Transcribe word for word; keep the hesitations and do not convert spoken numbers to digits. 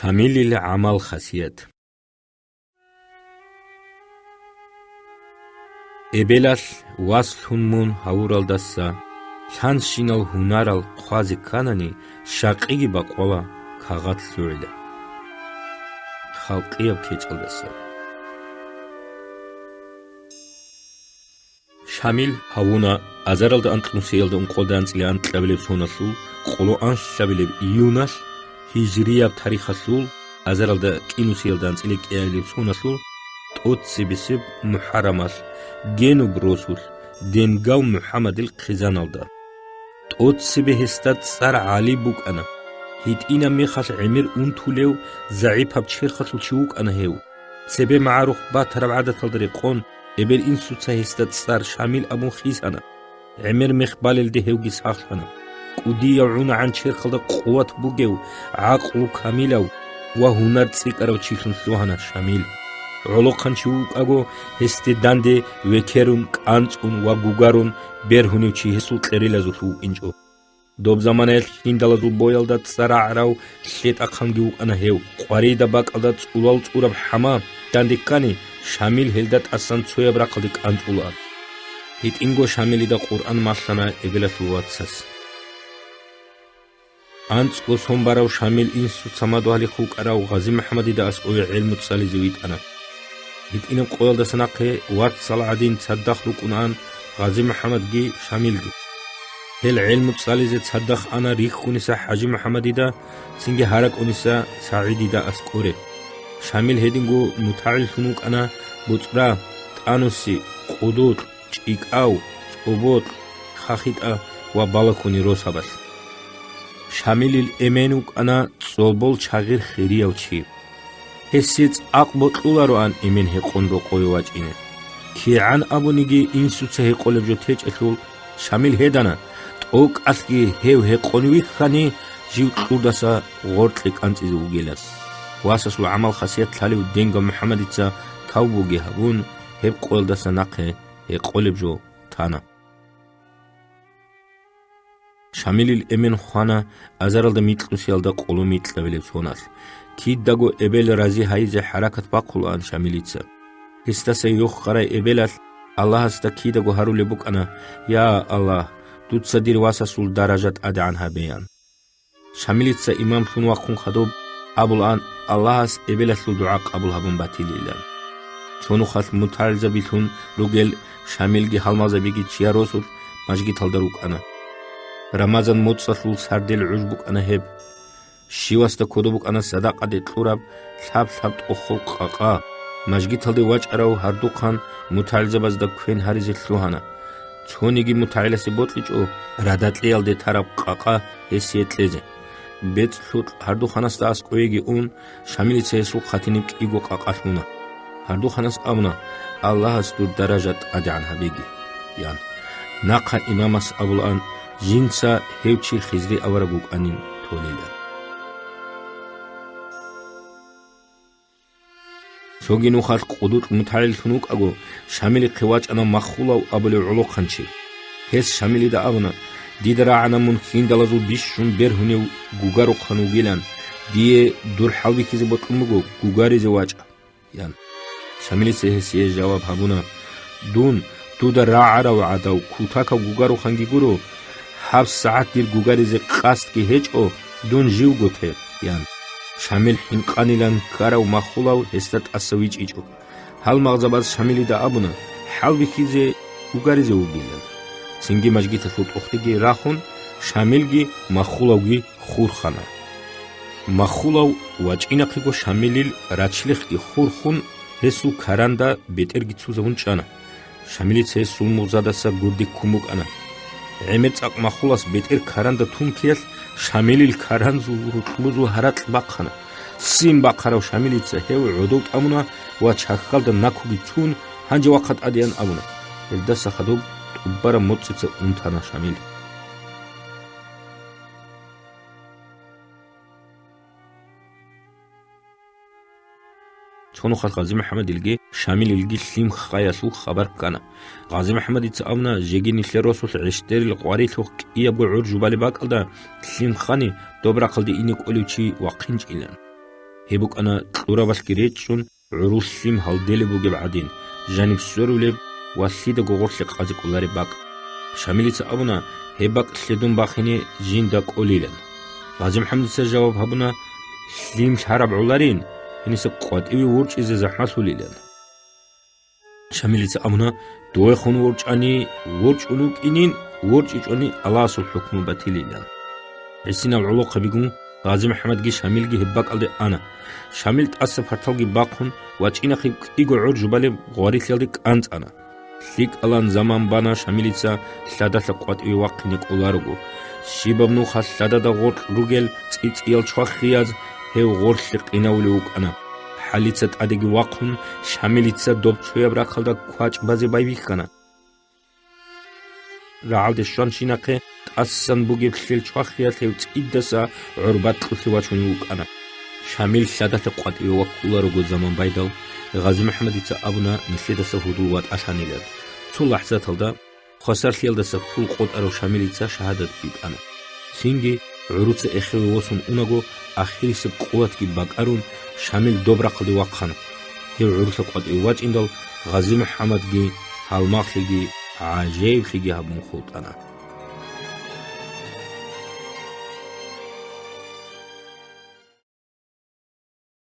Шамилил гӀамал-хасият. Эбелалъ васлъун мун гьавуралдаса лъанщинал гьунарал хъвазе кканани, щакъиги бакъвала кагъат лъугӀила. Халкъияб кечӀалдаса. Шамил гьавуна азаралда анкьнусиялда ункъоялда анцӀила анкьабилеб соналъул къоло анлъабилеб июналъ, гьижрияб тарихалъул азаралда кӀинусиялда анцӀила кӀиабилеб соналъул тӀоцебесеб мухӀаррамалъ, генуб росулъ, денгав МухӀаммадил хъизаналда. ТӀоцебе гьесда цӀар ГӀали букӀана. ГьитӀинаб мехалъ гӀемер унтулев, загӀипаб черхалъул чи вукӀана гьев. Цебе магӀарухъ батараб гӀадаталда рекъон, эбел-инсуца гьесда цӀар Шамил абун хисана. ГӀемер мех балелде гьевги сахлъана. КӀудияв гӀунагӀан черхалда къуват бугев, гӀакълу камилав ва гьунар цӀикӀкӀарав чилъун лъугьана Шамил. ГӀолохъанчи вукӀаго, гьесде данде векерун, кӀанцӀун ва гугарун бергьунев чи гьесул кьерилазулъ вукӀинчӀо. Доб заманаялъ хьиндалазул боялда цӀар рагӀарав лъетӀахъанги вукӀана гьев. Къваригьда бакӀалда цӀулал цӀураб хӀама данде ккани, Шамил гьелда тӀасан цояб рахъалде кӀанцӀулаан. ГьитӀинго Шамилида Къуръан малъана эбелалъул вацас. АнцӀго сон барав Шамил инсуца мадугьалихъ вукӀарав ГъазимухӀаммадида аскӀове гӀелму цӀализе витӀана. ГьитӀинаб къоялдаса нахъе вацал гӀадин цадахъ рукӀунаан ГъазимухӀаммадги Шамилги. Гьел гӀелму цӀализе цадахъ ана рихьуниса ХӀажимухӀаммадида, цинги гьаракӀуниса СагӀидида аскӀоре. Шамил гьединго мутагӀиллъун вукӀана боцӀра, тӀануси, къудукь, чӀикӀав, цӀобокь, хахитӀа ва балагьуни росабалъ. Шамилил эмен вукӀана цӀолбол чагъир хирияв чи. Гьесие цӀакъ бокьулароан эмен гьекъон рокъове вачӀине. КигӀан абуниги инсуца гьекъолеб жо течӀелъул, Шамил гьедана, тӀокӀалъги гьев гьекъон вихьани, жив кьурдаса гъоркье кӀанцӀизе вугилан. Васасул гӀамал-хасият лъалев денгав МухӀаммадица тавбуги гьабун, гьеб къоялдаса нахъе гьекъолеб жо тана. Шамилил эмен хвана азаралда микьнусиялда къоло микьабилеб соналъ. Кидаго эбел рази гьайизе хӀаракат бахъулаан Шамилица. Гьесдаса йохъарай эбелалъ Аллагьасда кидаго гьарулеб букӀана: «Я Аллагь, дуца дир васасул даража тӀадегӀан гьабеян». Шамилица имамлъун вахъун хадуб абулаан Аллагьас эбелалъул дугӀа къабул гьабун батилилан. Цо нухалъ мутагӀилзабилъун ругел Шамилги гьалмагъзабиги чияр росулъ мажгиталда рукӀана. Рамазан моцӀалъул сардил гӀуж букӀана гьеб. Щивасда кодоб букӀана садакъаде кьураб лъаб-лъаб тӀохол къакъа. Мажгиталде вачӀарав гьардухъан мутагӀилзабазда квен гьаризе лъугьана. Цониги мутагӀиласе бокьичӀо радакьиялде тараб къакъа гьесие кьезе. БецӀлъукь гьардухъанасда аскӀовеги ун, Шамилица гьесул хъатиниб кӀиго къакъа лъуна. Гьардухъанас абуна: «Аллагьас дур даража тӀадегӀан гьабеги», – ян. Нахъа имамас абулаан, жинца гьев чи Хизри авараг вукӀанин толилан. Цоги нухалъ къудукь мутагӀиллъун вукӀаго, Шамилихъе вачӀана Маххулав абулев гӀолохъанчи. Гьес Шамилида абуна: «Дида рагӀана мун хьиндалазул бищун бергьунев гугарухъан вугилан, дие дур хӀалбихьизе бокьун буго, гугаризе вачӀа», – ян. Шамилица гьесие жаваб гьабуна: «Дун дуда рагӀарав гӀадав кутакав гугарухъанги гуро, гьаб сагӀат дир гугаризе къасдги гьечӀо, дун живго те», – ян. Шамил хӀинкъанилан ккарав Маххулав гьесда тӀаса вичӀичӀо. Гьалмагъзабаз Шамилида абуна хӀалбихьизе гугаризе вугилан. Цинги мажгиталъул тӀохьдеги рахун, Шамилги Маххулавги хурхана. Маххулав вачӀинахъего Шамилил рачлихъги хурхун, гьесул каранда бетӀерги цузабун чӀана. Шамилица гьесул мугъзадаса гурде ккун букӀана. ГӀемер цӀакъ Маххулас бетӀер каранда тун ккеялъ, Шамилил каранзул рукьбузул гьаракь бахъана. Ццин бахъарав Шамилица гьев гӀодов тӀамуна ва чахьалда накуги цун, гьанже вахъа тӀадеян абуна. Гьелдаса хадуб тӀубараб моцӀица унтана Шамил. Цо нухалъ ГъазимухӀаммадилги Шамилилги лъим хаялъул хабар ккана. ГъазимухӀаммадица абуна, жеги нилъер росулъ гӀещтӀерил къварилъухъ кӀиябго гӀур жубалеб бакӀалда, лъим хани доб рахъалде ине кӀолев чи вахъинчӀилан. Гьеб букӀана кьурабалъги речӀчӀун, гӀурул лъим гьалделеб бугеб гӀадин, жаниб сверулеб ва лъидаго гъорлъе къазе кӀолареб бакӀ. Шамилица абуна, гьеб бакӀ лъедун бахине жинда кӀолилан. ГъазимухӀаммадица жаваб гьабуна, лъим лъараб гӀоларин, гьениса къватӀиве ворчӀизе захӀмалъулилан. Шамилица абуна, дугьехун ворчӀани, ворчӀун вукӀинин, ворчӀичӀони Аллагьасул хӀукму батилилан. ГӀисинал гӀолохъабигун ГъазимухӀаммадги Шамилги гьеб бакӀалде ана. Шамил тӀаса парталги бахъун, вачӀинахъе кӀиго гӀур жубалеб гъварилъиялде кӀанцӀана. ЛъикӀалан заман бана Шамилица лъадалъа къватӀиве вахъине кӀоларого. Щибаб нухалъ лъадада гъоркь ругел цӀицӀиял чвахияз гьев гъорлъе къинавулев вукӀана. ХӀалица тӀадеги вахъун, Шамилица доб цояб рахъалда квачӀ базе байбихьана. РагӀалде щванщинахъе тӀасан бугеб лъел чвахиялъ гьев цӀидаса гӀур бакьулъе вачунев вукӀана. Шамил лъадалъа къватӀиве ваккуларого заман байдал, ГъазимухӀаммадица абуна нилъедаса гьудул ватӀалъанилан. Цо лахӀзаталда хвасарлъиялдаса хьул къотӀарав Шамилица шагьадат битӀана. Цинги, гӀуруца эхеве восун унаго, ахирисеб къуватги бакӀарун, Шамил доб рахъалде вахъана. Гьев гӀурулъа къватӀиве вачӀиндал, ГъазимухӀаммадги гьалмагълъиги гӀажаиблъиги гьабун хутӀана.